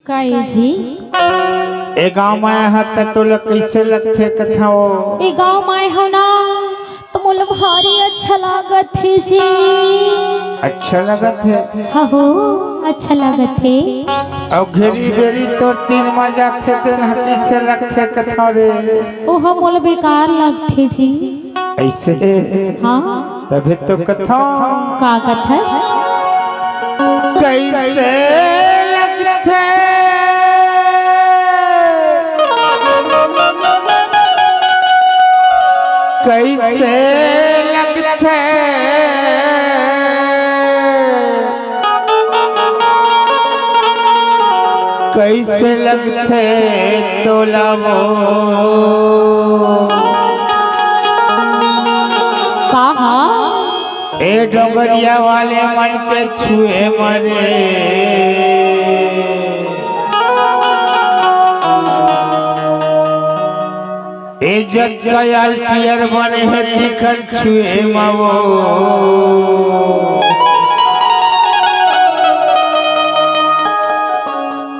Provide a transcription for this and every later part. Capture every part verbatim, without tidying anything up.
काहे जी? ए गांव म आए हस त तोला कइसे लगथे कथंव? ए गांव म आए हंव ना, त मोला भारी अच्छा लागत हे जी। अच्छा लगत हे? हाँ हो, अच्छा लागत हे। अउ घेरी बेरी तोर तीर म जाथे तेन ह कइसे लगथे कथंव रे? ओह मोला बेकार लगथे जी। अइसे? हाँ। तभे तो कथंव। का कथस? कइसे लगथे? कइसे लगथे? कइसे लगथे तोला वो? कहा? ए डोंगरिया वाले मन के छुए म रे। ए जतका आलटियर बने हे, तेकर छुए म वो।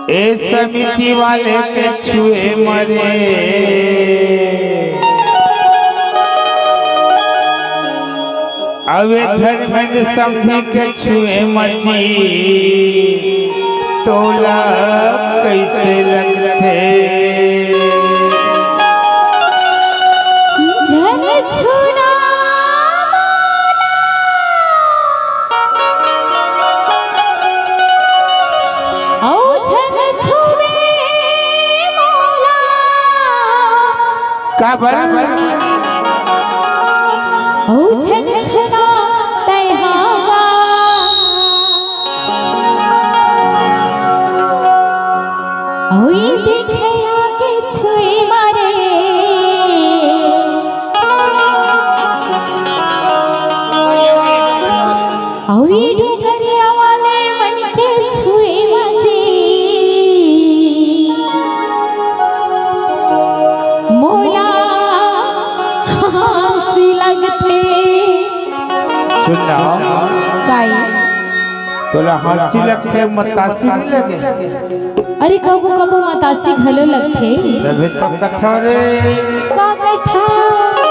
ए समिति वाले के छुए म रे। अउ ए धर्मेंद्र समधी के छुए म जी, तोला कइसे लगथे? झन छुना मोला, अउ झन छुवे मोला। काबर? अउ छन छना तैं हा गा। अउ ये देखे आके छुई मारे। अउ ये डोकरिया वाले मन के छुई माजी। मोला हंसी लगथे। सुन ना। काई? तोला हंसी लगथे, मतासी नइ लगे? अरे, कभू-कभू मतासी घलो लगथे। तभे तो कथंव रे। का कथंव?